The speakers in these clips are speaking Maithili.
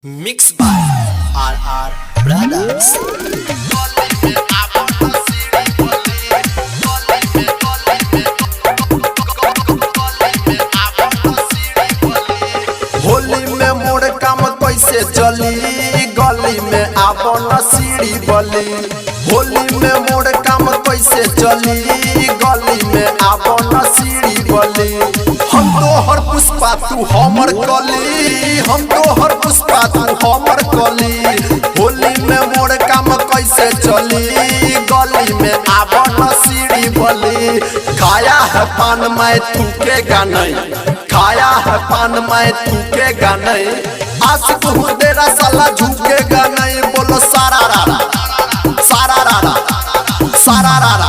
Mixed by RR Brothers. Holi में मोर काम कैसे चली, गली में आपन सीढ़ी बली। होली में मोर काम कैसे चली, गली में आपन सीढ़ी बली। हम तोहर पुष्पा तू हमर कली, हम तोहर पुष्पा तू हमर कली। होली में मोर काम कैसे चली, गली में आपन सीढ़ी बली। खाया है पान मैं थूकेगा नहीं, खाया है पान मैं थूकेगा नहीं। आशिक हूँ तेरा साला झुकेगा नहीं। बोलो सारा रारा सारा रारा सारा रारा।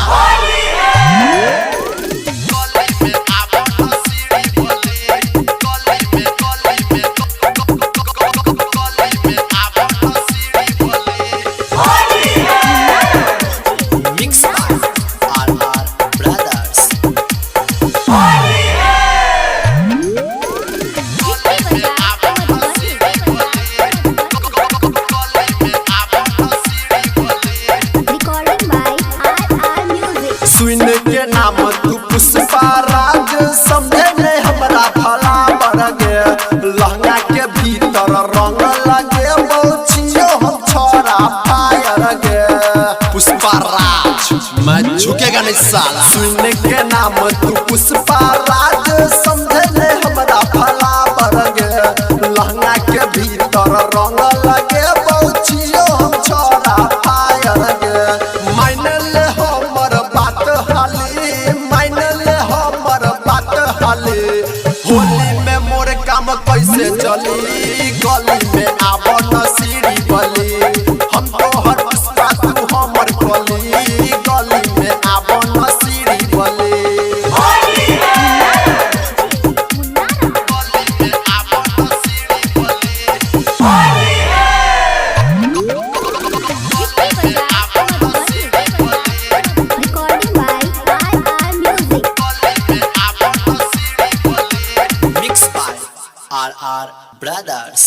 Mixed by RR Brothers. Recording by RR Music. सुन के नाम तू पुष्पा राज समझे ने हमरा भला बढ़ गे। लहंगा के भीतर रंग लगे बौचियो हम छोरा फायर गे। पुष्पा राज मैं झुकेगा नहीं साला। सुन के नाम तू पुष्पा राज समझे ने हमरा भला बढ़ गे। लहंगा के भीतर रंग लगे बौचियो हम छोरा फायर गे। माइनल हमर बात हाली, माइनल हमर बात हाली। होली में मोर काम कैसे चली, गली में आवन सीढ़ी बली। हम तोहर पुष्पा तू हमर कली, गली में आवन सीढ़ी Bali. Recording by RR Music. Mixed by RR Brothers.